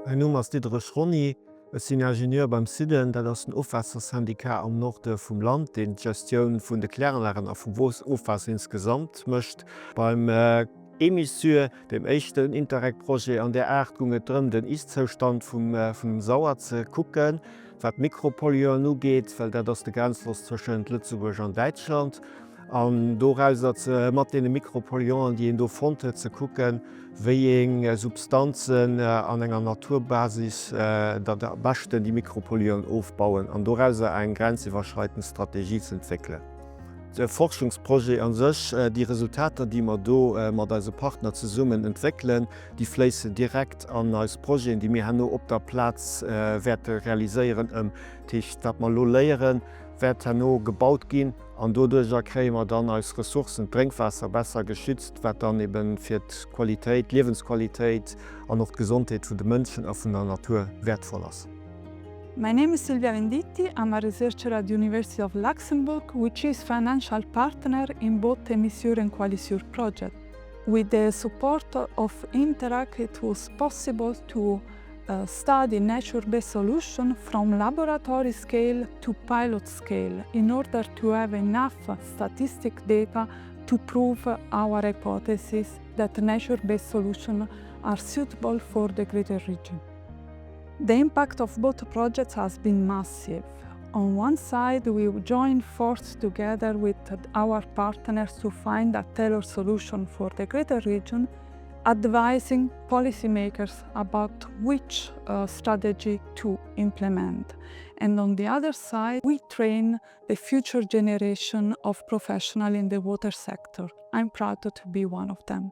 Mäin Numm ass Diderich Ronny, ech sinn Ingenieur beim SIDEN, dat ass den Ofwaassersyndicat am Norde vum Land, deen d'Gestioun vun de Kläranlagen a vum Ofwaasser insgesamt mécht. Beim EMISUR, deem éischten Interreg-Projet an där Aart, goung et drëm, den Ist-Zoustand vum dem Sauer ze kucken, wat d'Mikropolluanten ugeet, well dat ass de Grenzfloss tëschent Lëtzebuerg an Däitschland. An dorauser ze, mat deene Mikropolluanten, déi een do fonnt huet, ze kucken, wéi eng Substanzen an enger Naturbasis dat am beschten déi Mikropolluanten ofbauen an dorauser eng grenziwwerschreitend Strategie ze entwéckelen. De Forschungsprojet a sech, déi Resultater, déi mer do mat eise Partner zesummen entwéckelen, déi fléissen direkt an eis Projeten, déi mir herno op der Plaz wäerte realiséieren, ëm. Dat heescht, wat mer elo léieren, wäert herno gebaut ginn. An doduerjer kréie mer dann eis Ressourcen, d'Drénkwaasser, besser geschützt, wat dann ebe fir d'Qualitéit, d'Liewensqualitéit an och d'Gesondheet vun de Mënschen a vun der Natur wäertvoll ass. My name is Silvia Venditti, I'm a researcher at the University of Luxembourg, which is financial partner in both Emisure and Qualisure project. With the support of Interreg it was possible to study nature-based solution from laboratory scale to pilot scale in order to have enough statistic data to prove our hypothesis that nature-based solutions are suitable for the greater region. The impact of both projects has been massive. On one side, we joined forces together with our partners to find a tailored solution for the greater region, advising policymakers about which strategy to implement. And on the other side, we train the future generation of professionals in the water sector. I'm proud to be one of them.